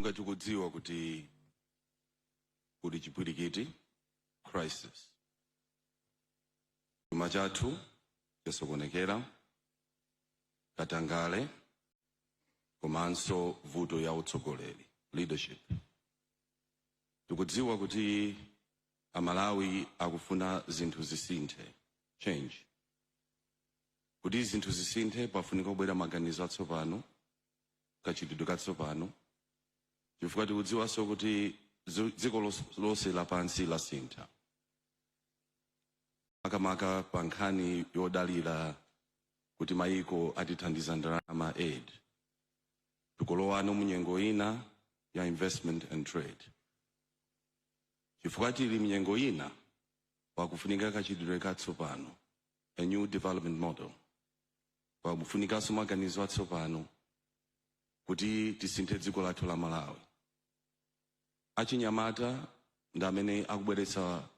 Monga tikudziwa kuti kuli chipwirikiti, crisis, chuma chathu chasokonekera, katangale komanso vuto ya utsogoleri, leadership. Tikudziwa kuti Amalawi akufuna zinthu zisinthe, change. Kuti zinthu zisinthe, pafunika kubwera maganizo atsopano, kachitidwe katsopano, chifukwa tikudziwanso kuti dziko lonse lapansi lasintha, makamaka pa nkhani yodalira kuti mayiko atithandiza ndalama, aid. Tikulowano mu nyengo ina ya investment and trade. Chifukwa tili mnyengo ina, pakufunika kachitidwe katsopano, a new development model. Pakufunikanso maganizo atsopano kuti tisinthe dziko lathu la Malawi. Achinyamata ndi amene akubweretsa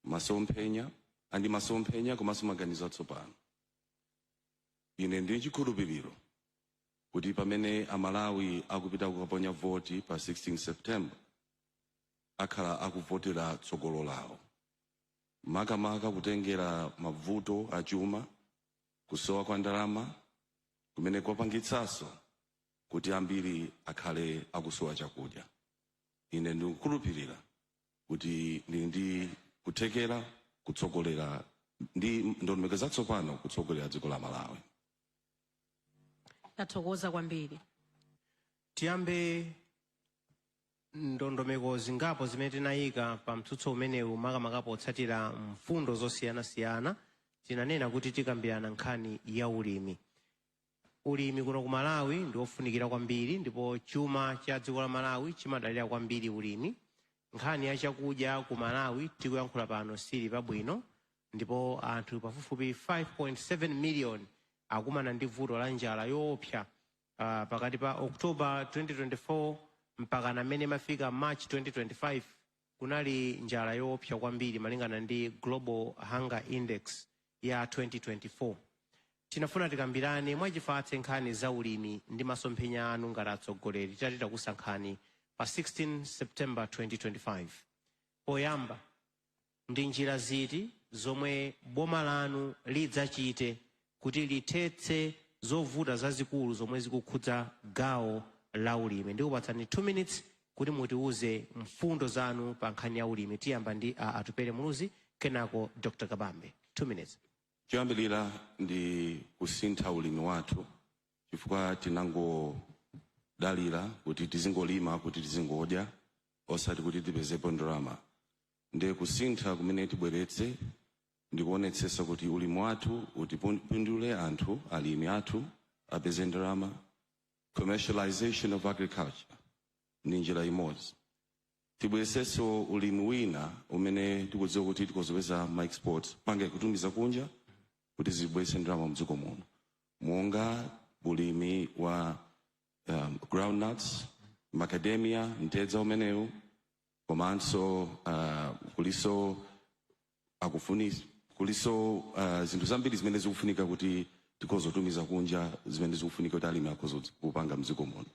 masomphenya andi masomphenya komanso maganizo atsopano. Ine ndili chikhulupiriro kuti pamene Amalawi akupita kukaponya voti pa 16 September, akhala akuvotera tsogolo lawo, makamaka kutengera mavuto achuma, kusowa kwa ndalama kumene kwapangitsanso kuti ambiri akhale akusowa chakudya. Ine ndikukhulupirira kuti ndili ndi kuthekera kutsogolera ndi ndondomeko zatsopano kutsogolera dziko la Malawi. Tathokoza kwambiri. Tiyambe ndondomeko zingapo zimene tinayika pa mtsutso umenewu, makamaka potsatira mfundo zosiyanasiyana. Tinanena kuti tikambirana nkhani ya ulimi. Ulimi kuno ku Malawi ndi wofunikira kwambiri, ndipo chuma cha dziko la Malawi chimadalira kwambiri ulimi. Nkhani ya chakudya ku Malawi tikuyankhula pano sili pabwino, ndipo anthu pafupifupi 5.7 million akumana ndi vuto la njala yoopsa. Pakati pa October 2024 mpaka namene mafika March 2025, kunali njala yoopsa kwambiri malingana ndi Global Hunger Index ya 2024. Tinafuna tikambirane mwachifatse nkhani za ulimi ndi masomphenya anu ngati atsogoleri titati takusankhani pa 16 September 2025. Poyamba, ndi njira ziti zomwe boma lanu lidzachite kuti lithetse zovuta zazikulu zomwe zikukhudza gawo la ulimi? Ndikupatsani 2 minutes kuti mutiuze mfundo zanu pa nkhani ya ulimi. Tiyamba ndi a Atupele Muluzi, kenako Dr Kabambe. 2 minutes. Choyambirira ndi kusintha ulimi wathu, chifukwa tinangodalira kuti tizingolima kuti tizingodya, osati kuti tipezepo ndalama. Ndiye kusintha kumene tibweretse ndikuonetsetsa kuti ulimi wathu utipindule anthu, alimi athu apeze ndalama. Commercialization of agriculture ndi njira imodzi. Tibweretsenso ulimi wina umene tikudziwa kuti tikozopeza ma export, pange kutumiza kunja kuti zibweretse ndalama mdziko muno, monga ulimi wa groundnuts, macadamia, mtedza umenewu, komanso kuliso akufuni kuliso zinthu zambiri zimene zikufunika kuti tikhozotumiza kunja, zimene zikufunika kuti alimi akhoza kupanga mdziko muno.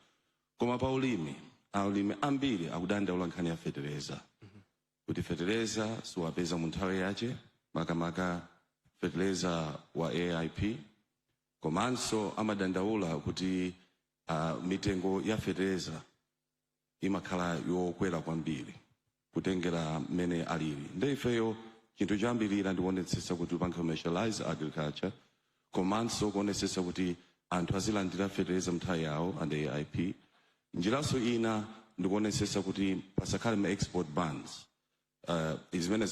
Koma pa ulimi, alimi ambiri akudandaula nkhani ya fetereza, kuti fetereza siwapeza mu nthawi yache, makamaka fetereza wa AIP. Komanso amadandaula kuti mitengo ya fetereza imakhala yokwera kwambiri kutengera mmene alili. Nde ifeyo chinthu choyambirira ndikuonetsetsa kuti upanga commercialize agriculture, komanso kuonetsetsa kuti anthu azilandira fetereza mnthawi yawo and AIP. Njiranso ina ndikuonetsetsa kuti pasakhale ma export bans zimene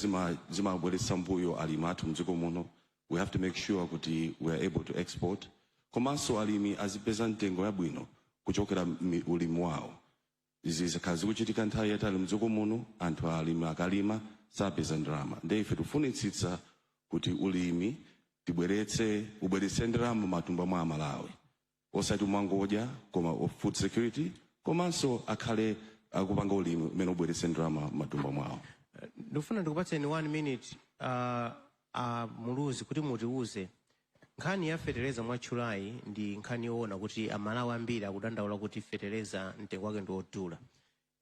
zimabweretsa mbuyo alimi athu mdziko muno. We have to make sure kuti we are able to export, komanso alimi azipeza mtengo yabwino kuchokera ulimi wawo. Izi zikhala zikuchitika nthawi yatali mdziko muno, anthu alimi akalima sapeza ndalama. Nde ife tifunitsitsa kuti ulimi tibweretse, ubweretse ndalama matumba mwa Amalawi, osati umangodya, koma of food security, komanso akhale akupanga ulimi umene ubweretse ndalama matumba mwawo. Ndikufuna ndikupatseni 1 minute, Muluzi, kuti mutiuze nkhani ya fetereza. Mwatchulayi ndi nkhani yoona kuti Amalawi ambiri akudandaula kuti fetereza mtengo wake ndi wodula.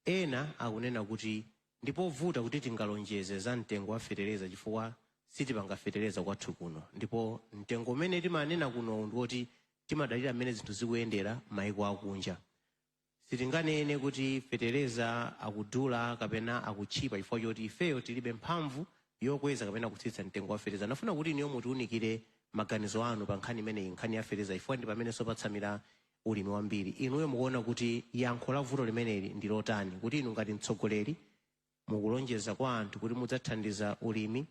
Ena akunena kuti ndipovuta kuti tingalonjeze za mtengo wa fetereza chifukwa sitipanga fetereza kwathu kuno, ndipo mtengo umene timanena kuno ndiwoti timadalira mmene zinthu zikuyendera maiko akunja. Sitinganene kuti fetereza akudula kapena akutchipa chifukwa choti ifeyo tilibe mphamvu yokweza kapena kutsitsa mtengo wa fetereza. Nafuna kuti inuyo mutiunikire maganizo anu pa nkhani imeneyi, nkhani ya fetereza, chifukwa ndi pamene sopatsamira ulimi wambiri. Inuyo mukuona kuti yankho la vuto limeneli ndi lotani, kuti inu ngati mtsogoleri mukulonjeza kwa anthu kuti mudzathandiza ulimi,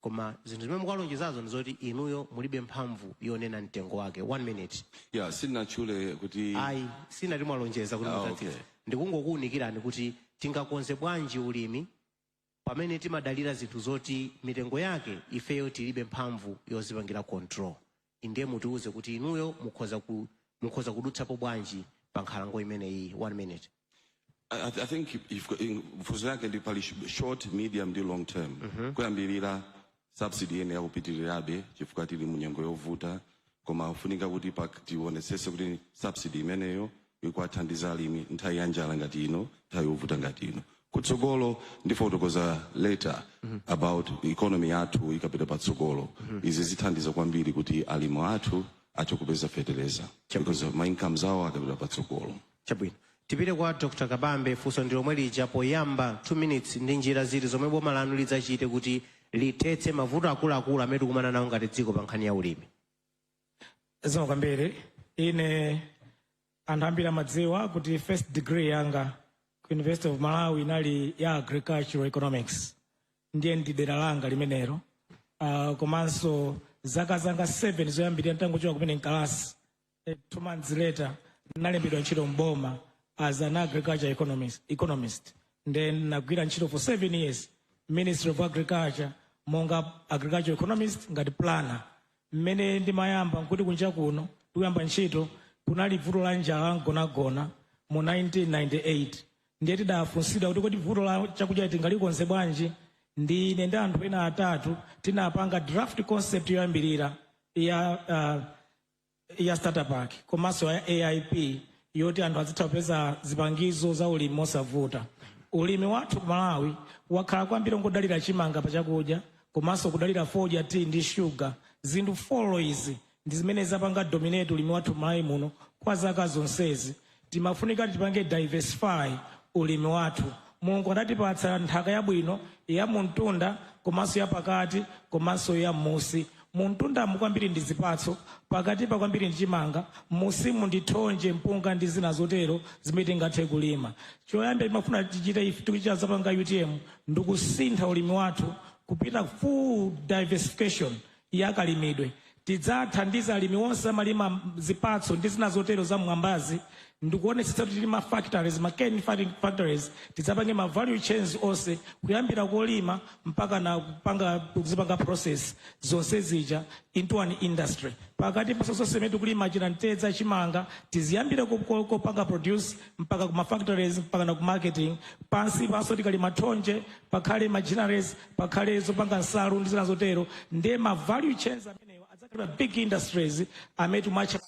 koma zinthu zimene mukalonjezazo ndi zoti inuyo mulibe mphamvu yonena mtengo wake? One minute. Yeah, sindinatchule kuti Ayi, sinati mwalonjeza kuti mudzatsitsa. Ndikungokuwunikirani kuti tingakonze bwanji ulimi pamene timadalira zinthu zoti mitengo yake ifeyo tilibe mphamvu yozipangira control. Ndiye mutiuze kuti inuyo mukhoza kudutsapo bwanji pa nkhalango imeneyi. One minute. I think funso yake ndi pali short, medium ndi long term. Kuyambirira, subsidy yene yakupitirirabe chifukwa tili mu nyengo yovuta, koma ufunika kuti tionetsetse kuti subsidy imeneyo ikuwathandiza alimi nthawi ya njala ngati ino, nthawi yovuta ngati ino. Kutsogolo ndifotokoza later about economy yathu ikapita patsogolo. Izi zithandiza kwambiri kuti alimi athu athe kupeza fertilizer because of ma incomes awo akapita patsogolo. Chabwino, tipite kwa Dr Kabambe. Funso ndi lomwe lija poyamba, 2 minutes. Ndi njira ziti zomwe boma lanu lidzachite kuti lithetse mavuto akuluakulu amene tikumana nawo ngati dziko pa nkhani ya ulimi? Zikomo kwambiri. Ine anthu ambiri amadziwa kuti first degree yanga ku University of Malawi inali ya agricultural economics, ndiye ndi dera langa limenelo. Komanso zaka zanga 7 zoyambirira ntangochoka kumene mkalasi, 2 months later nalembedwa ntchito mboma as an agriculture economist. Then nagwira ntchito for 7 years Ministry of Agriculture monga agriculture economist, ngati planner. Mmene ndimayamba nkuti kunja kuno ndikuyamba ntchito kunali vuto la njala mgonagona mu 1998. Ndiye tidafunsidwa kuti kodi vuto la chakudya tingalikonze bwanji? Ndine ndi anthu ena atatu tinapanga draft concept yoyambirira ya starter pack komanso ya AIP, yoti anthu azitha kupeza zipangizo za ulimi mosavuta. Ulimi wathu ku Malawi wakhala kwambiri ngodalira chimanga pa chakudya komanso kudalira fodya, tea ndi shuga. Zinthu four izi ndi zimene zapanga dominate ulimi wathu Malawi muno kwa zaka zonsezi. Timafunika tipange diversify ulimi wathu. Mulungu adatipatsa nthaka yabwino ya muntunda komanso ya pakati komanso ya m'musi. Muntundamu kwambiri ndi zipatso, pakati pa kwambiri ndi chimanga, musimu ndi thonje, mpunga ndi zina zotero zimene tingathe kulima. Choyamba timafuna tichite ife tikuchita zapanga UTM ndikusintha ulimi wathu kupita full diversification ya kalimidwe. Tidzathandiza alimi onse amalima zipatso ndi zina zotero za mwambazi, ndikuonetsetsa kuti tili ma factories, ma cane factories. Tidzapange ma value chains onse kuyambira kolima mpaka na kupanga, kuzipanga process zonse zija into an industry. Pakati pa zonse zimene tikulima, china mtedza, chimanga, tiziyambire kopanga produce mpaka kuma factories mpaka na ku marketing. Pansi panso tikalima thonje, pakhale ma ginneries, pakhale zopanga nsalu ndi zina zotero. Ndiye ma value chains amenewo adzakhala big industries amene timatcha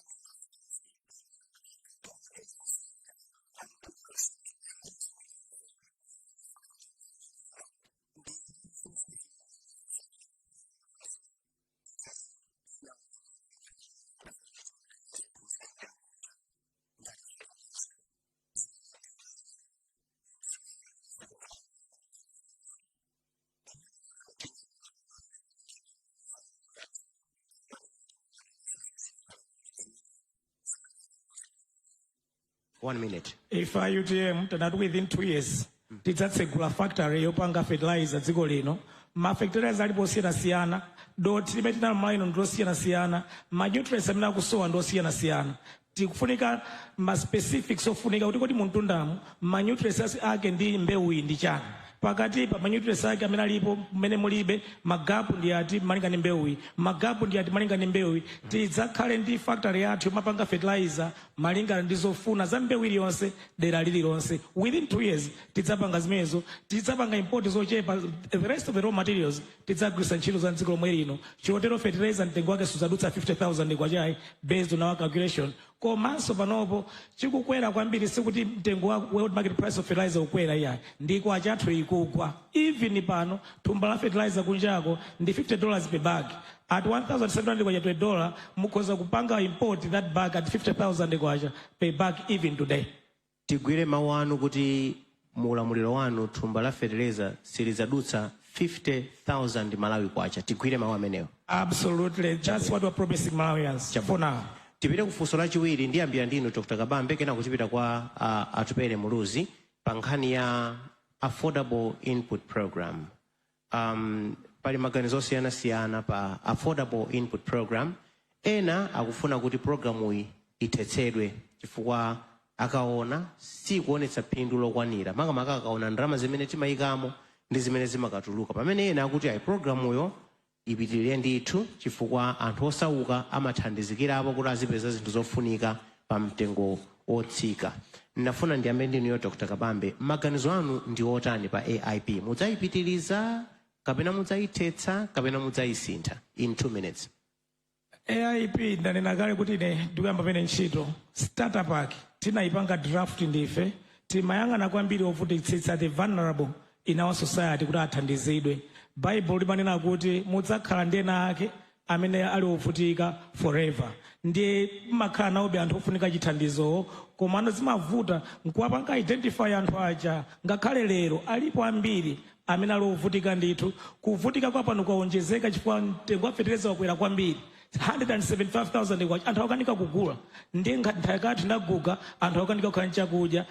One minute. Ife a UTM tanati within 2 years tidzatsegula factory yopanga fertilizer dziko lino. Ma fertilizer alipo osiyanasiyana, dothi limene tinalo m'Malawi ndi losiyanasiyana, ma nutrients amene akusowa ndi osiyanasiyana. Tikufunika ma specifics ofunika kuti kodi muntundamu ma nutrients ake ndi mbewu iyi ndi chani, pakati pa ma nutrients ake amene alipo mmene mulibe, ma gap ndi ati malinga ndi mbewu iyi, ma gap ndi ati malinga ndi mbewu iyi. Tidzakhale ndi factory yathu yomapanga fertilizer malingana ndi zofuna za mbewu iliyonse dera lililonse. Within 2 years tidzapanga zimenezo. Tidzapanga import zochepa, the rest of the raw materials tidzagwiritsa ntchito za mdziko lomwe lino. Chotero fertilizer mtengo wake suzadutsa 50,000 kwachayi based on our calculation. Komanso panopo chikukwera kwambiri sikuti mtengo wa world market price of fertilizer ukwera, iyayi, ndi kwacha yathu ikugwa. Even pano thumba la fertilizer kunjako ndi $50 per bag. At 1700 kwacha to a dollar, mukhoza kupanga import that bag at 50,000 kwacha per bag even today. Tigwire mawu anu kuti mu ulamuliro wanu thumba la fetereza silizadutsa 50,000 Malawi kwacha? Tigwire mawu amenewo? Absolutely, that's what we're promising Malawians for now. Tipite ku funso lachiwiri. Ndiyambira ndinu, Dr Kabambe, kena kutipita kwa Atupele Muluzi pa nkhani ya Affordable Input Program. Pali maganizo osiyanasiyana pa Affordable Input Program. Ena akufuna kuti programuyi ithetsedwe chifukwa akaona sikuonetsa phindu lokwanira, makamaka akaona ndalama zimene timayikamo ndi zimene zimakatuluka, pamene ena akuti ayi, programuyo ipitirire ndithu chifukwa anthu osauka amathandizikirapo kuti azipeza zinthu zofunika pa mtengo wotsika. Ndinafuna ndiyambe ndinuyo, Dr Kabambe. Maganizo anu ndi otani pa AIP? Mudzayipitiriza kapena mudzayithetsa kapena mudzayisintha? In 2 minutes. AIP, ndanena kale kuti ine ndikuyamba pene ntchito, starter pack tinayipanga draft ndife. Timayang'ana kwambiri ovutitsitsa, the vulnerable in our society, kuti athandizidwe. Bible limanena kuti mudzakhala ndi ena ake amene ali ovutika forever, ndiye mmakhala nawobe anthu ofunika chithandizowo, komano zimavuta nkuwapanga identify anthu aja. Ngakhale lero alipo ambiri amene ali ovutika ndithu. Kuvutika kwa pano kwaonjezeka chifukwa mtengo wa fetereza wakwera kwambiri, 175,000 kwacha, anthu akukanika kugula. Ndiye nthaka yathu inaguga, anthu akukanika kukhala nchakudya.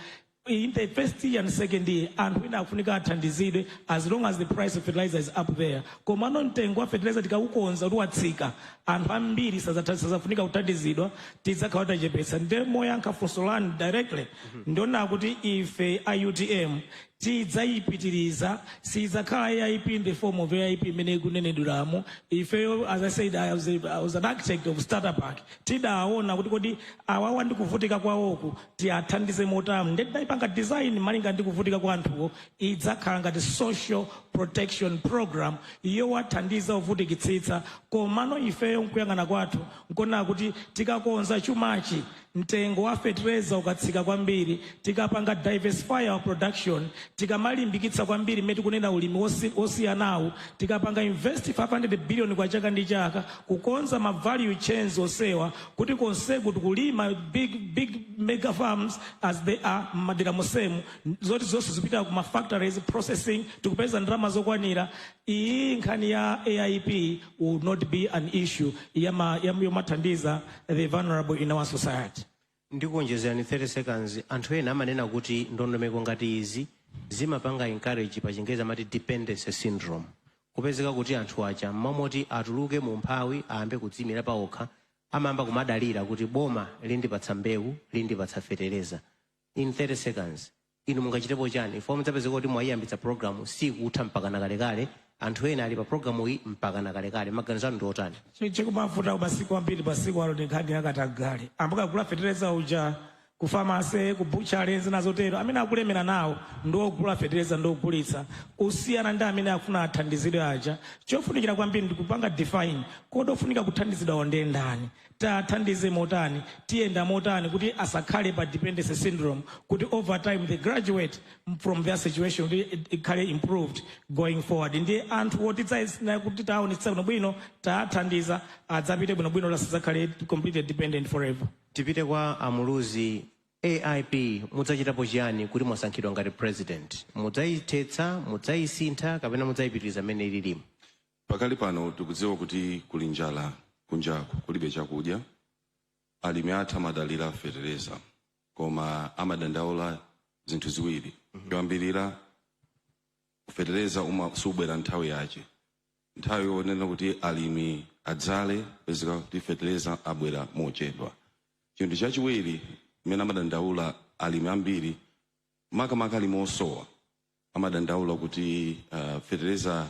In the first year and second year, anthu ena akufunika athandizidwe as long as the price of fertilizer is up there. Komano mtengo wa fertilizer tikaukonza kuti watsika, anthu ambiri sazafunika kuthandizidwa, tidzakhala tachepetsa. Ndiye moyankha funso lanu directly, ndiona kuti ife a UTM tidzayipitiriza. Sidzakhala AIP in the form of AIP imene ikunenedweramo. Ifeyo, as I said, I was an architect of starter pack. Tidaona kuti kodi awawa ndi kuvutika kwawoku tiyathandize motani? Ndiye tinayipanga design malinga ndi kuvutika kwa anthuwo. Idzakhala ngati social protection program yowathandiza ovutikitsitsa. Komano ifeyo nkuyang'ana kwathu nkuona kuti tikakonza chumachi, mtengo wa fertilizer ukatsika kwambiri, tikapanga diversify our production, tikamalimbikitsa kwambiri mmene tikunena ulimi osiyanawu, tikapanga invest 500 billion kwa chaka ndi chaka kukonza ma value chains osewa, kuti konseku tikulima big, big mega farms as they are m'madera mosemu, zoti zonse zipita kuma factories, processing, tikupeza ndalama zokwanira, iyi nkhani ya AIP will not be an issue yomathandiza the vulnerable in our society. Ndikuonjezerani 30 seconds. Anthu ena amanena kuti ndondomeko ngati izi zimapanga encourage, pa Chingerezi amati dependency syndrome, kupezeka kuti anthu aja mmamoti atuluke mu umphawi, ayambe kudziyimira paokha, amayamba kumadalira kuti boma lindipatsa mbewu, lindipatsa fetereza. In 30 seconds, inu mungachitepo chani ifo mudzapezeka kuti mwayiyambitsa programu sikutha mpaka nakalekale, anthu ena ali pa programu iyi mpaka nakalekale? Maganizo anu ndi otani? Chikumavuta masiku ambiri pasiku alo ndi nkhani yakatangale. Ambakagula fetereza uja ku pharmacy, ku butchery, zina zotero. Amene akulemera nawo ndi ogula fetereza ndi ogulitsa, kusiyana ndi amene akufuna athandizidwe aja. Chofunikira kwambiri ndi kupanga define kodi ofunika kuthandizidwawo ndi ndani, tathandize motani, tiyenda motani kuti asakhale pa dependency syndrome, kuti over time they graduate from their situation, kuti ikhale improved going forward. Ndiye anthu oti kuti taonetsa bwinobwino, tathandiza, adzapite bwinobwino, lasadzakhale completely dependent forever. Tipite kwa Amuluzi. AIP mudzachitapo chiyani kuti mwasankhidwa ngati president? Mudzayithetsa, mudzayisintha kapena mudzayipitiriza mmene ililimu? Pakali pano tikudziwa kuti kuli njala kunjaku, kulibe chakudya. Alimi athu amadalira fetereza, koma amadandaula zinthu ziwiri. Choyambirira, fetereza subwera nthawi yache. Nthawi yonena kuti alimi adzale, pezeka kuti fetereza abwera mochedwa. Chinthu chachiwiri mmene amadandaula alimi ambiri, makamaka alimi osowa, amadandaula kuti fetereza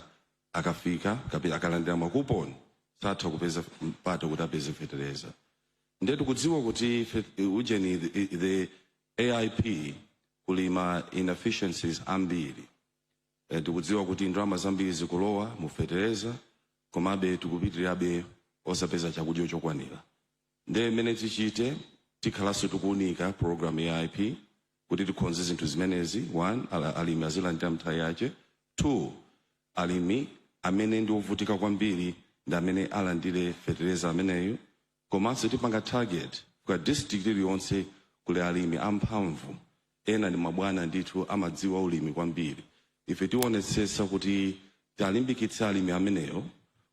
akafika kapena akalandira makuponi, satha kupeza mpata kuti apeze fetereza. Ndiye tikudziwa kuti ujeni the AIP kuli ma inefficiencies ambiri. Tikudziwa kuti ndalama zambiri zikulowa mu fetereza, komabe tikupitirirabe osapeza chakudya chokwanira. Ndiye mmene tichite, Tikhalanso tikuunika program ya AIP kuti tikonze zinthu zimenezi. One, alimi azilandira mnthawi yache. Two, alimi amene ndi ovutika kwambiri ndi amene alandire fetereza ameneyu. Komanso tipanga target kwa district iliyonse kuli alimi amphamvu, ena ndi mabwana ndithu, amadziwa ulimi kwambiri. Ife tionetsetsa kuti talimbikitse alimi ameneyo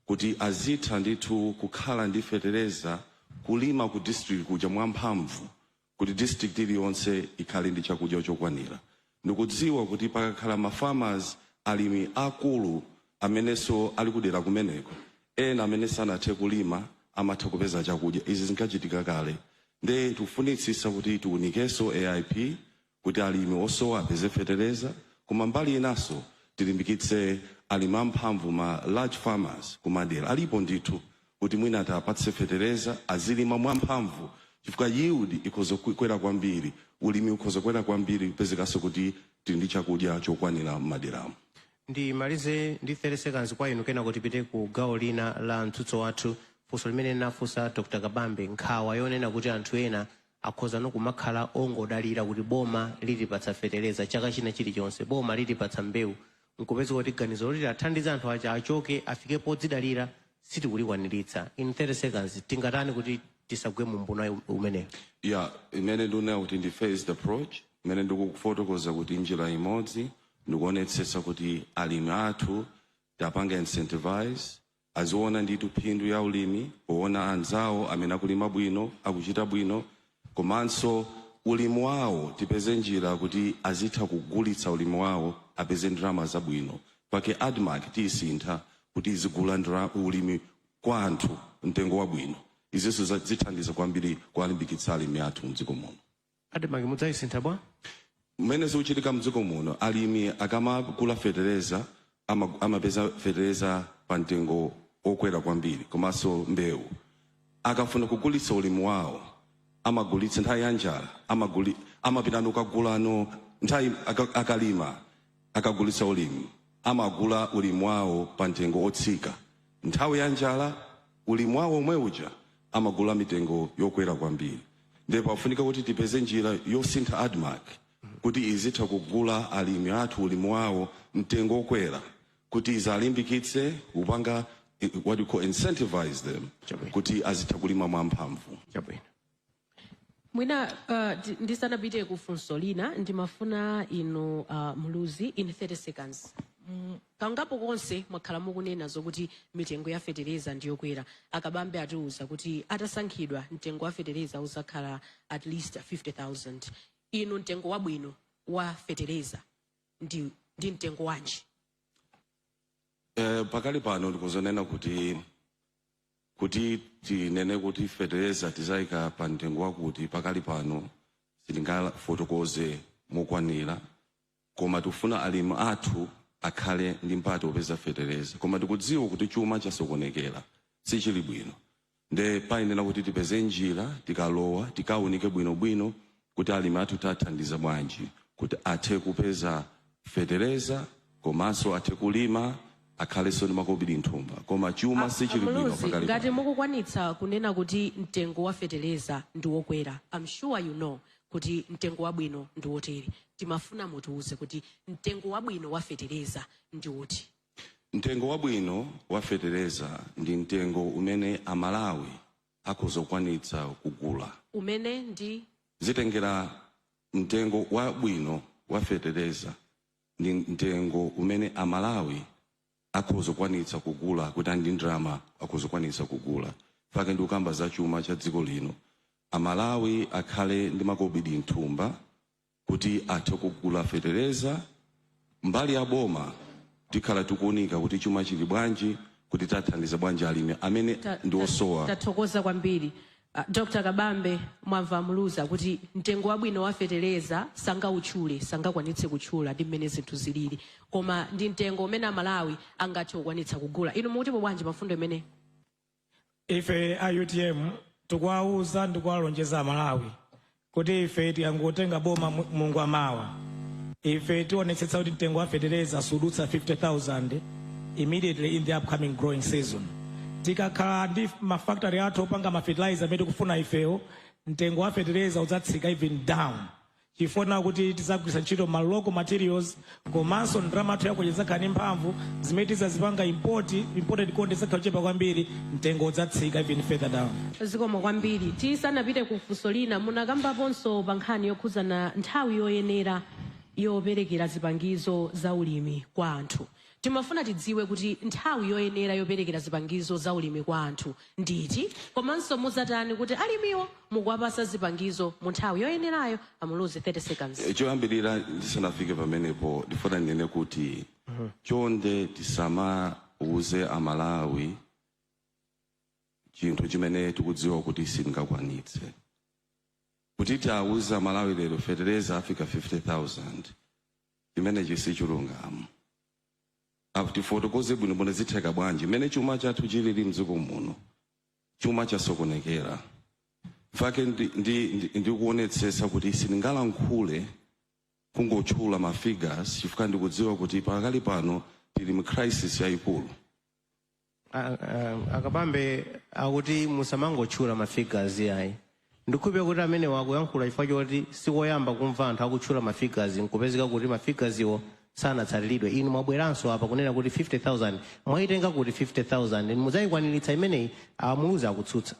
kuti azitha ndithu kukhala ndi fetereza, kulima ku district kuja mwamphamvu, kuti district iliyonse ikhale ndi chakudya chokwanira. Ndikudziwa kuti pakakhala ma farmers, alimi akulu amenenso ali kudera kumeneko, ena amene sanathe kulima amatha kupeza chakudya. Izi zinkachitika kale. Nde tikufunitsitsa kuti tiunikenso AIP kuti alimi osowa apeze fetereza, koma mbali inanso tilimbikitse alimi amphamvu, ma large farmers kumadera alipo ndithu, kuti mwina atapatse fetereza azilima mwamphamvu, chifukwa yield ikhoza kukwera kwambiri, ulimi ukhoza kukwera kwambiri, kupezekanso kuti tili ndi chakudya chokwanira m'maderamo. Ndimalize ndi 30 seconds kwa inu, kenako tipite ku gawo lina la mtsutso wathu. Funso limene linafunsa Dr Kabambe, nkhawa yonena kuti anthu ena akhoza kumakhala ongodalira kuti boma lilipatsa fetereza chaka china chilichonse, boma lilipatsa mbewu, nkupeza kuti ganizo loti athandize anthu aja achoke afike podzidalira sitikulikwaniritsa. In 30 seconds, tingatani kuti tisagwe mu mbuna umeneyo? Ya, imene ndikuona kuti ndi phased approach, imene ndikufotokoza kuti njira imodzi ndikuonetsetsa kuti alimi athu tapanga incentivize, aziona ndithu phindu ya ulimi poona anzawo amene akulima bwino, akuchita bwino. Komanso ulimi wawo tipeze njira kuti azitha kugulitsa ulimi wawo, apeze ndalama zabwino. Pake ADMARC tiyisintha kuti izigula ulimi kwa anthu mtengo wabwino. Izinso zithandiza kwambiri kuwalimbikitsa alimi athu mdziko muno. ADMARC mudzayisintha bwa? Mmene zikuchitika mdziko muno, alimi akamagula fetereza amapeza fetereza pa mtengo okwera kwambiri, komanso mbewu. Akafuna kugulitsa ulimi wawo, amagulitsa nthawi ya njala, amapitano kukagulano nthawi akalima, akagulitsa ulimi, amagula ulimi wawo pa mtengo otsika. Nthawi ya njala, ulimi wawo omwe uja amagula mitengo yokwera kwambiri. Ndipo pafunika kuti tipeze njira yosintha ADMARC kuti izitha kugula alimi athu ulimi wawo mtengo okwera, kuti izalimbikitse kupanga what you call incentivize them Chabwino. kuti azitha kulima mwamphamvu. Chabwino. Mwina ndisanapite ku funso lina, ndimafuna inu Muluzi, in 30 seconds. Kangapo konse mwakhala mukunena zokuti mitengo ya fetereza ndiyokwera. Akabambe atiuza kuti atasankhidwa, mtengo wa fetereza uzakhala at least 50,000. Inu, mtengo wabwino wa fetereza ndi mtengo wanji? Pakali pano ndikuzonena kuti tinene kuti fetereza tizayika pa mtengo wakuti, pakali pano sitingafotokoze mokwanira, koma tikufuna alimi athu akhale ndi mpata wopeza fetereza. Koma tikudziwa kuti chuma chasokonekera, sichili bwino, nde payenera kuti tipeze njira tikalowa, tikaunike bwinobwino kuti alimi athu tathandiza bwanji kuti athe kupeza fetereza, komanso athe kulima, akhalenso ndi makobiri mthumba. Koma chuma sichili bwino Muluzi, pakali ngati pano. mukukwanitsa kunena kuti mtengo wa fetereza ndi wokwera, I'm sure you know kuti mtengo wabwino ndi wotere. Timafuna mutiuze kuti mtengo wabwino wa fetereza ndi uti? Mtengo wabwino wa fetereza ndi mtengo umene Amalawi akuzokwanitsa kugula. Umene ndi? Zitengera, mtengo wabwino wa fetereza ndi mtengo umene Amalawi akuzokwanitsa kugula, kuti ali ndi ndalama akuzokwanitsa kugula. Pake ndikukamba za chuma cha dziko lino, Amalawi akhale ndi makobidi mthumba kuti athe kugula fetereza. Mbali ya boma tikhala tikuunika kuti chuma chili bwanji, kuti tathandiza bwanji alimi amene ndi osowa. Tathokoza kwambiri. Dr Kabambe, mwamva Muluzi kuti mtengo wabwino wa fetereza sangautchule, sangakwanitse kutchula ndi mmene zinthu zilili, koma ndi mtengo umene Amalawi angathe kukwanitsa kugula. Inu mukutipo bwanji pafundo imene? Ife a UTM tikuwauza ndi kuwalonjeza Amalawi kuti ife tikangotenga boma Mulungu amawa, ife tionetsetsa kuti mtengo wa fetereza sudutsa 50,000 immediately in the upcoming growing season. Tikakhala ndi mafactory athu opanga ma fertilizer amene tikufuna ifewo. Mtengo wa fetereza udzatsika even down, chifukwa kuti tidzagwiritsa ntchito ma local materials, komanso ndalama yathu yakwacha idzakhala ndi mphamvu. Zimene tizazipanga import, imported content idzakhala kuchepa kwambiri, mtengo udzatsika even further down. Zikomo kwambiri. Tisanapite ku funso lina, munakambaponso pa nkhani yokhuzana nthawi yoyenera yoperekera zipangizo za ulimi kwa anthu. Timafuna tidziwe kuti nthawi yoyenera yoperekera zipangizo za ulimi kwa anthu nditi, komanso muzatani kuti alimiwo mukuwapasa zipangizo mu nthawi yoyenerayo? A Muluzi, 30 seconds. Choyambirira, ndisanafike pamenepo, ndifuna ndinene kuti chonde tisamauze Amalawi chinthu chimene tikudziwa kuti sitingakwanitse. Kuti tiawuze Amalawi lero fetereza afika 50,000, chimenechi sichilungamo. Tifotokoze bwino bwino zitheka bwanji mmene chuma chathu chilili mdziko muno. Chuma chasokonekera fake. Ndikuonetsetsa kuti sindingalankhule kungotchula ma figures, chifukwa ndikudziwa kuti pakali pano tili mu crisis yayikulu. A Kabambe akuti musamangotchula ma figures ayi. Ndikhulupira kuti amene wakuyankhula chifukwa choti sikoyamba kumva anthu akutchula ma figures nkupezeka kuti ma figures iwo sanatsatiridwe. Inu mwabweranso apa kunena kuti 50,000. Mwayitenga kuti 50,000? Mudzayikwaniritsa imeneyi? A Muluzi akutsutsa.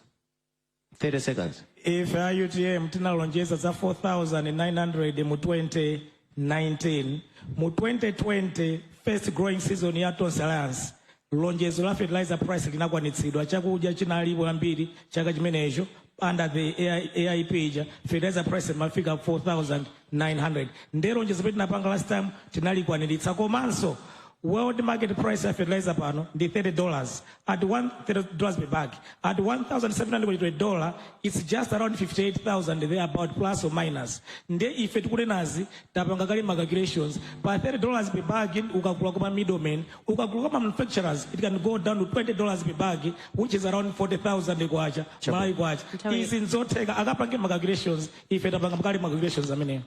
30 seconds. Ife a UTM tinalonjeza za 4900 mu 2019. Mu 2020, first growing season ya Tonse Alliance, lonjezo la fertilizer price linakwanitsidwa. Chakudya chinalipo ambiri chaka chimenecho. Under the AIP ija, fertilizer price imafika 4900. Nde lonjezo pene tinapanga last time tinalikwaniritsa. Komanso world market price ya fertilizer pano ndi $30 at $130 per bag. At $1700, it's just around 58,000 there about, plus or minus. Nde ife tikunenazi tapanga kale ma calculations. Pa $30 per bag, ukagula kuma middlemen, ukagula kuma manufacturers, it can go down to $20 per bag, which is around 40,000 kwacha, Malawi kwacha. Izi nzotheka akapange ma calculations. Ife tapanga kale ma calculations ameneyo.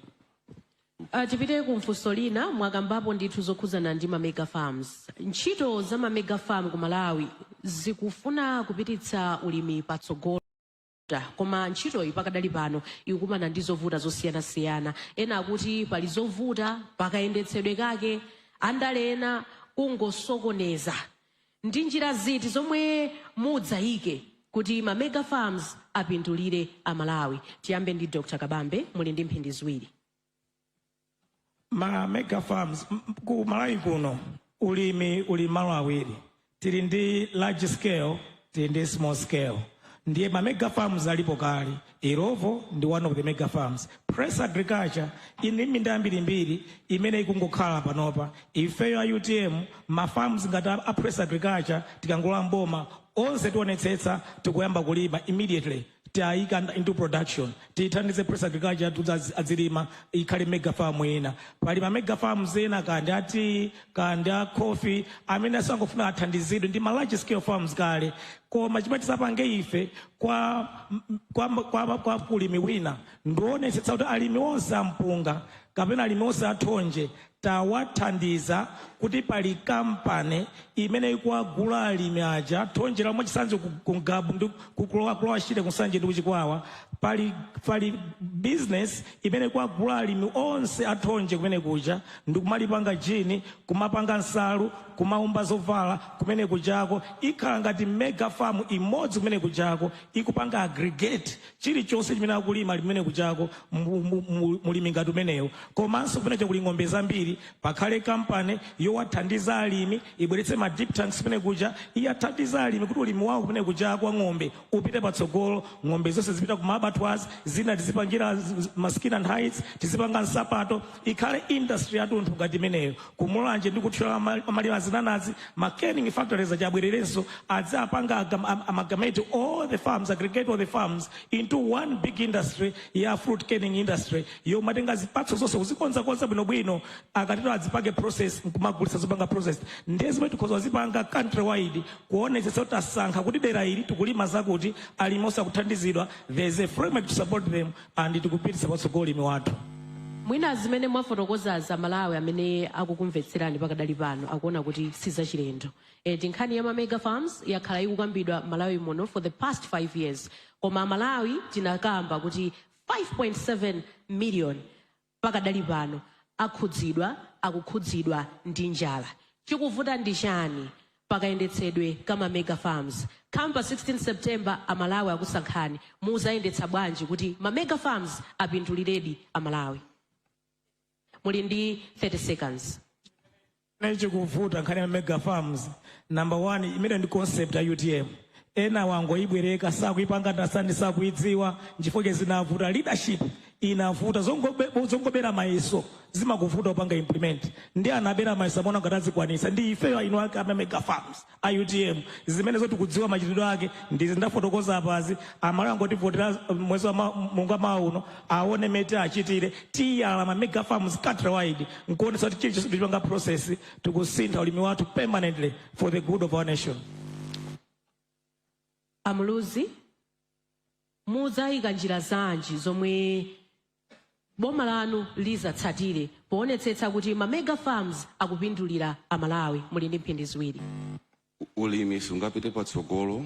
Tipite ku mfunso lina. Mwakambapo ndithu zokhuzana ndi ma mega farms. Ntchito za ma mega farm ku Malawi zikufuna kupititsa ulimi patsogolo, koma ntchitoyi pakadali pano ikukumana ndi zovuta zosiyanasiyana. Ena akuti pali zovuta pakayendetsedwe kake, andale ena kungosokoneza. Ndi njira ziti zomwe mudzayike kuti ma mega farms apindulire Amalawi? Tiyambe ndi Dr Kabambe, muli ndi mphindi 2. Ma mega farms, ku Malawi kuno ulimi uli malo awiri. Tili ndi large scale, tili ndi small scale. Ndiye ma mega farms alipo kale. Illovo ndi one of the mega farms. Press Agriculture ini minda yambirimbiri imene ikungokhala panopa. Ifeyo a UTM, ma farms ngati a Press Agriculture, tikangolowa mboma, onse tionetsetsa tikuyamba kulima immediately, tayika into production. Tithandize Press Agriculture kuti adzilima, ikhale mega farm ina. Pali ma mega farms ena, kandi a tea, kandi a coffee, amene asangofuna athandizidwe, ndi ma large scale farms kale. Koma chimene tisapange ife kwa ulimi wina, ndionetsetsa kuti alimi onse ampunga kapena alimi onse athonje tawathandiza kuti pali kampani imene ikuwagula alimi aja thonje la. Mwachitsanzo, ku Ngabu ndi kulowa Shire, ku Nsanje ndi kuChikwawa, pali business imene ikuwagula alimi onse athonje kumene kuja ndi kumalipanga gin, kumapanga nsalu, kumaumba zovala kumene kujako. Ikhala ngati mega farm imodzi kumene kujako, ikupanga aggregate chilichonse chimene akulima ali kumene kujako mulimi ngati umenewo. Komanso kumenecho kuli ng'ombe zambiri. Pakhale kampani yowathandiza alimi, ibweretse ma dip tanks kumene kuja, iyathandiza alimi kuti ulimi wawo kumene kuja kwa ng'ombe upite patsogolo. Ng'ombe zonse zipita ku abattoirs, zina tizipangira ma skin and hides, tizipanga nsapato. Ikhale industry yathunthu ngati imeneyo. KuMulanje ndi kuThyola amalima zinanazi, ma canning factories achabwererenso, adzapanga amalgamate all the farms, aggregate all the farms into one big industry ya fruit canning industry, yomatenga zipatso zonse kuzikonzakonza bwinobwino, akatero azipange process nkumagulitsa zopanga process. Ndiye zimene tikhoza kuzipanga country wide, kuonetsetsa kuti tasankha kuti dera ili tikulima zakuti, alimi osakuthandizidwa, there is a framework to support them and tikupititsa patsogolo ulimi wathu. Mwina zimene mwafotokoza za Malawi amene akukumvetserani pakadali pano akuona kuti sizachilendo. Ndi nkhani ya ma mega farms yakhala ikukambidwa Malawi muno for the past 5 years, koma Malawi tinakamba kuti 5.7 million pakadali pano akhudzidwa, akukhudzidwa ndi njala. Chikuvuta ndi chani pakayendetsedwe kama mega farms? Kamba 16 September Amalawi akusankhani, muzayendetsa bwanji kuti ma mega farms apinduliredi Amalawi? Muli ndi 30 seconds. Chikuvuta nkhani ya mega farms, number one, imene ndi concept ya UTM. Ena wangoyibwereka, sakuipanga understand, sakuidziwa. Nchifukwa zinavuta, leadership inavuta. Zongobera mayeso zimakuvuta kupanga implement. Ndi anabera mayeso, amaona ngati azikwanisa. Ndi ifeyo inu ake ama mega farms a UTM, zimene zoti kudziwa machitidwe ake ndizi ndafotokoza apazi. Amalawi angotivotera mwezi wa Mulungu amawa uno, aone mete achitire. Tiyala ma mega farms countrywide, nkuonesa kuti chilichonse tichipanga process, tikusintha ulimi wathu permanently for the good of our nation. Amuluzi, mudzayika njira zanji zomwe boma lanu lizatsatire poonetsetsa kuti ma mega farms akupindulira Amalawi? Muli ndi mphindi 2. Ulimi sungapite patsogolo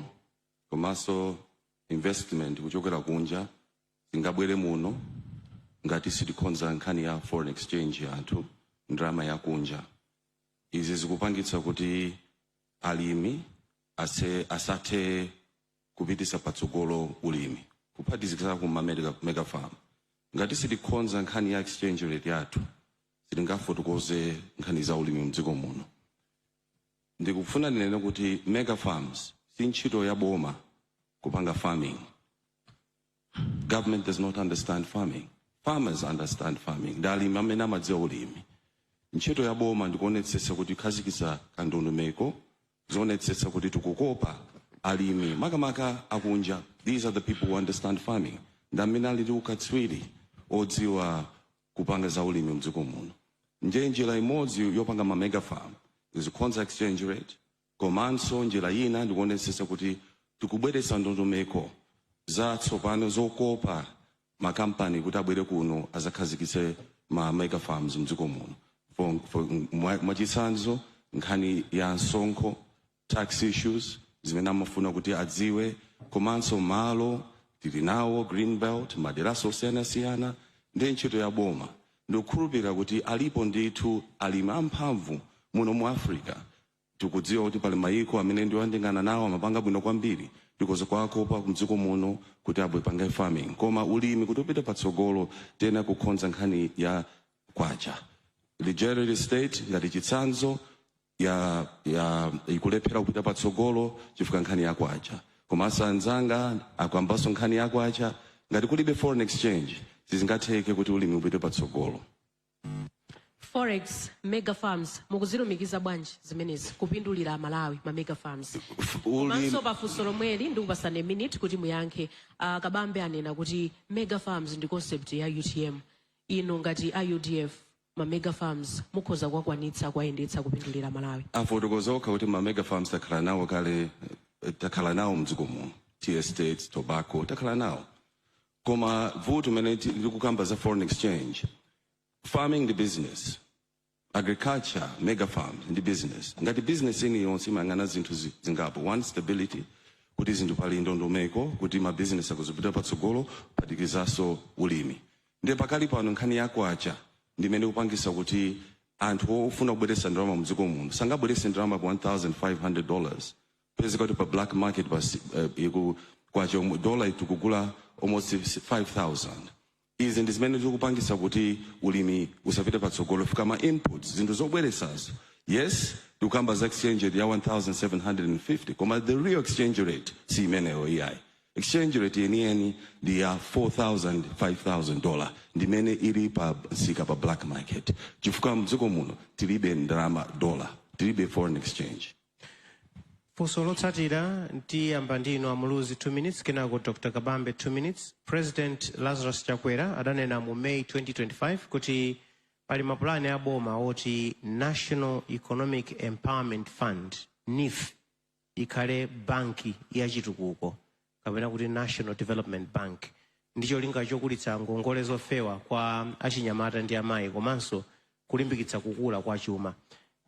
komanso investment kuchokera kunja zingabwere muno ngati sitikonza nkhani ya foreign exchange yathu, ndalama yakunja. Izi zikupangitsa kuti alimi asathe kupitisa patsogolo ulimi, kuphatikizira ku ma mega farm. Ngati sitikonza nkhani ya exchange rate yathu, sitingafotokoze nkhani za ulimi mdziko muno. Ndikufuna ndinene kuti mega farms si ntchito ya boma kupanga farming. Government does not understand farming. Farmers understand farming. Ndi alimi amene amadziwa ulimi. Ntchito ya boma ndikuonetsetsa kuti ikhazikitsa kandondomeko zoonetsetsa kuti tikukopa alimi, makamaka akunja. These are the people who understand farming. Ndi amene ali ndi ukatswiri odziwa kupanga za ulimi mdziko muno. Nje njira imodzi yopanga ma mega farm izikonza exchange rate, komanso njira ina ndikuonetsetsa kuti tikubweretsa ndondomeko zatsopano zokopa makampani kuti abwere kuno azakhazikitse ma mega farms mdziko muno. Mwachitsanzo, nkhani ya msonkho, tax issues zimene amafuna kuti adziwe, komanso malo tili nawo, green belt, maderaso osiyanasiyana. Ndi ntchito ya boma. Ndikukhulupirira kuti alipo ndithu alimi amphamvu muno mu Africa. Tikudziwa kuti pali mayiko amene ndiwoyandikana nawo amapanga bwino kwambiri, ndikoza kwakopa mdziko muno kuti abwe pange farming. Koma ulimi kuti upite patsogolo, tena kukonza nkhani ya kwacha. Nigeria state ngati chitsanzo ya ikulephera kupita patsogolo chifukwa nkhani ya kwacha. Komanso anzanga akambanso nkhani ya kwacha. Ngati kulibe foreign exchange, sizingatheke kuti ulimi upite patsogolo. Forex, mega farms, mukuzilumikiza bwanji zimenezi kupindulira Malawi, ma mega farms? Ulimi Komanso pafunso lomweli ndikupasani minute kuti muyankhe. Kabambe anena kuti mega farms ndi concept ya UTM. Inu ngati a UDF, ma mega farms mukhoza kuwakwanitsa kuwayendetsa kupindulira Malawi? Afotokoza okha kuti ma mega farms takhala nawo kale, takhala nawo mdziko muno. Tea estates, tobacco, takhala nawo. Koma vuto imene tikukamba za foreign exchange, farming ndi business, agriculture, mega farms ndi business. Ngati business ini yonse imayang'ana zinthu zingapo. One, stability, kuti zinthu pali ndondomeko kuti ma business akuzipita patsogolo, phatikizaso ulimi. Ndiye pakali pano nkhani yakwacha ndimene kupangisa kuti anthu ofuna kubweretsa ndalama mdziko muno sangabweretse ndalama pa $1500. Pezeka kuti pa black market pa iku kwacha dollar tikugula almost 5000. Izi ndi zimene zikupangisa kuti ulimi usapite patsogolo fika ma inputs, zinthu zobweretsazo. Yes, tikukamba za exchange rate ya 1750, koma the real exchange rate si imeneyo iyayi. Exchange rate yeniyeni ndi ya 4000, $5000 ndimene ili pa msika, pa black market, chifukwa mdziko muno tilibe ndalama, dollar tilibe, foreign exchange. Funso lotsatira tiyamba ndinu Amuluzi, 2 minutes, kenako Dr Kabambe, 2 minutes. President Lazarus Chakwera adanena mu May 2025 kuti pali mapulani a boma oti National Economic Empowerment Fund, NEEF, ikhale banki yachitukuko kapena kuti National Development Bank. Ndi cholinga chokulitsa ngongole zofewa kwa achinyamata ndi amayi komanso kulimbikitsa kukula kwa chuma.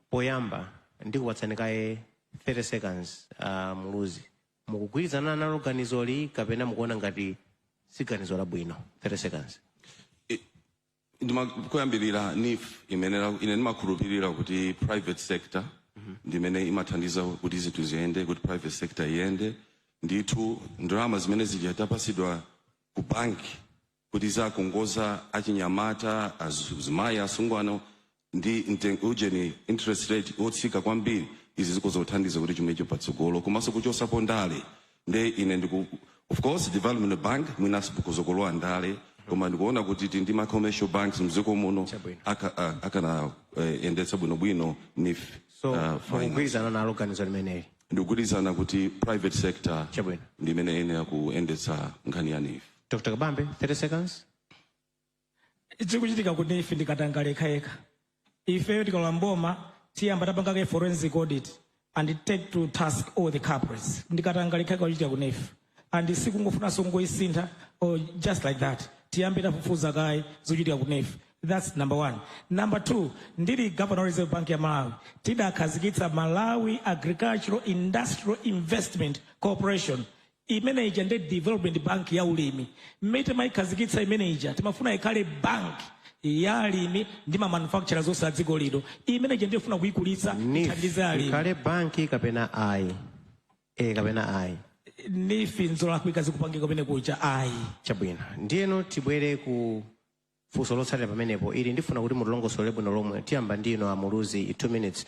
Poyamba ndikupatsani kaye 30 seconds, Muluzi, mukugwirizana nalo ganizoli kapena mukuona ngati si ganizo labwino? 30 seconds. Kuyambirira, NEEF imene ine ndimakhulupirira kuti private sector ndimene imathandiza kuti zinthu ziyende, kuti private sector iyende ndithu. Ndalama zimene zija tapasidwa ku banki kuti zakongoza achinyamata, azimayi, asungwana ndi ujeni interest rate otsika kwambiri, izi zikuzothandiza kuti chimecho patsogolo, komanso kuchosapo ndale. Nde ine ndiku, of course, development bank mwinanso kuzokolowa ndale, koma ndikuona kuti tili ndi ma commercial banks mdziko muno Chabwino. Akana endetsa bwinobwino NEEF. So finance. Mukugwirizana nalo ganizo limeneli? Ndikugwirizana kuti private sector Chabwino. ndimene iyenera kuyendetsa nkhani ya NEEF. Dr Kabambe, 30 seconds. Chikuchitika ku NEEF ndi katangale yekhayekha. Ifeyo tikalowa mboma tiyamba tapangake forensic audit and take to task all the culprits. Ndi katangale yekhayekha kuchitika ku NEEF, and sikungofunanso kungoyisintha or just like that. Tiyambe tafufuza kaye zochitika ku NEEF. That's number one. Number two, ndili governor wa Reserve Bank ya Malawi, tidakhazikitsa Malawi Agricultural Industrial Investment Corporation. Imene ija ndi development bank ya ulimi. Mmene timayikhazikitsa imene ija, timafuna ikhale bank ya alimi ndi ma manufacturers onse a dziko lino. Imene ija ndifuna kuyikulitsa, NEEF ithandize alimi. Ikhale banki kapena ayi? E kapena ayi? NEEF nzolakwika zikupangika kumene kuja, ayi. Chabwino, ndiyeno tibwere ku funso lotsatira pamenepo. Ili ndifuna kuti mutilongosole bwino lomwe. Tiyamba ndino a Muluzi, 2 minutes.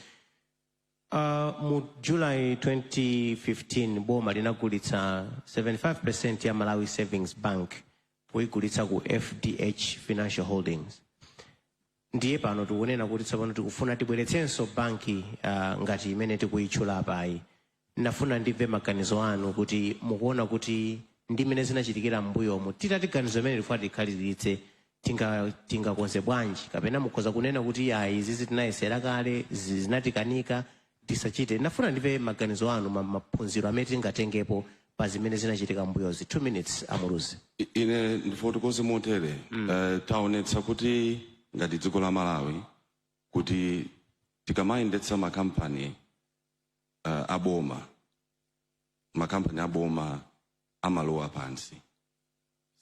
Mu July 2015 boma linagulitsa 75% ya Malawi Savings Bank, kuyigulitsa ku FDH Financial Holdings. Ndiye pano tikunena kuti tsopano tikufuna tibweretsenso banki ngati imene tikuyitchula apayi. Ndafuna ndimve maganizo anu kuti mukuona kuti ndi mmene zinachitikira m'mbuyomu, titati ganizo imene tifuna tikhaliziritse, tingakonze bwanji, kapena mukhoza kunena kuti ayi, izizi tinayesera kale, zinatikanika, tisachite. Ndafuna ndimve maganizo anu, maphunziro amene tingatengepo pa zimene zinachitika m'mbuyozi. 2 minutes, a Muluzi. Ine ndifotokoze motere. Taonetsa kuti ngati dziko la Malawi, kuti tikamayendetsa makampani aboma, makampani aboma amalowa pansi,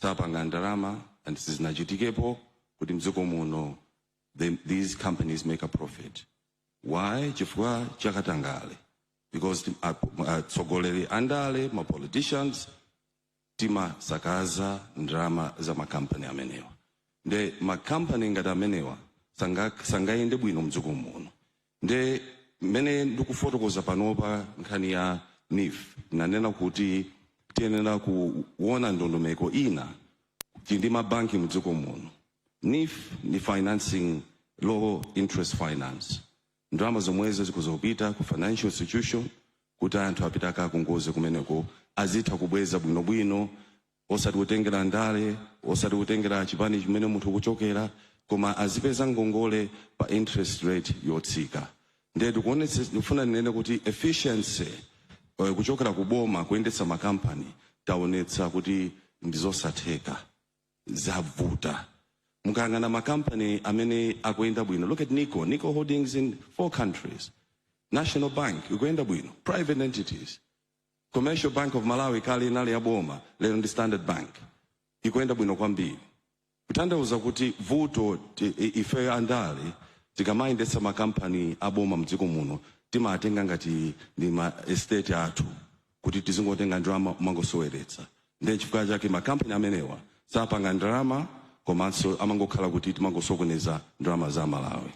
sapanga ndalama, and sizinachitikepo kuti mdziko muno these companies make a profit. Why? Chifukwa chakatangale, because atsogoleri andale, ma politicians, timasakaza ndalama za makampani amenewa. Nde makampani ngati amenewa sangayende bwino mdziko muno. Nde mmene ndikufotokoza panopa nkhani ya NEEF, nanena kuti tiyenera kuona ndondomeko ina. Tili ndi mabanki mdziko muno. NEEF ni financing, low interest finance. Ndalama zomwezo zikuzopita ku financial institution kuti anthu apite akakongoze kumeneko, azitha kubweza bwinobwino, osati kutengera ndale, osati kutengera chipani chimene munthu kuchokera, koma azipeza ngongole pa interest rate yotsika. Ndiye ndikufuna ndinene kuti efficiency kuchokera ku boma kuyendetsa makampani, taonetsa kuti ndizosatheka, zavuta. Mukayang'ana makampani amene akuyenda bwino, look at Nico, Nico Holdings in four countries, National Bank ikuyenda bwino, private entities, Commercial Bank of Malawi, kale inali ya boma, lero ndi Standard Bank, ikuyenda bwino kwambiri. Kutanthauza kuti vuto ife andale tikamayendetsa makampani aboma mdziko muno, timatenga ngati ndi ma estate athu, kuti tizingotenga ndalama umangosoweretsa. Ndiye chifukwa chake makampani amenewa sapanga ndalama, komanso amangokhala kuti timangosokoneza ndalama za Malawi.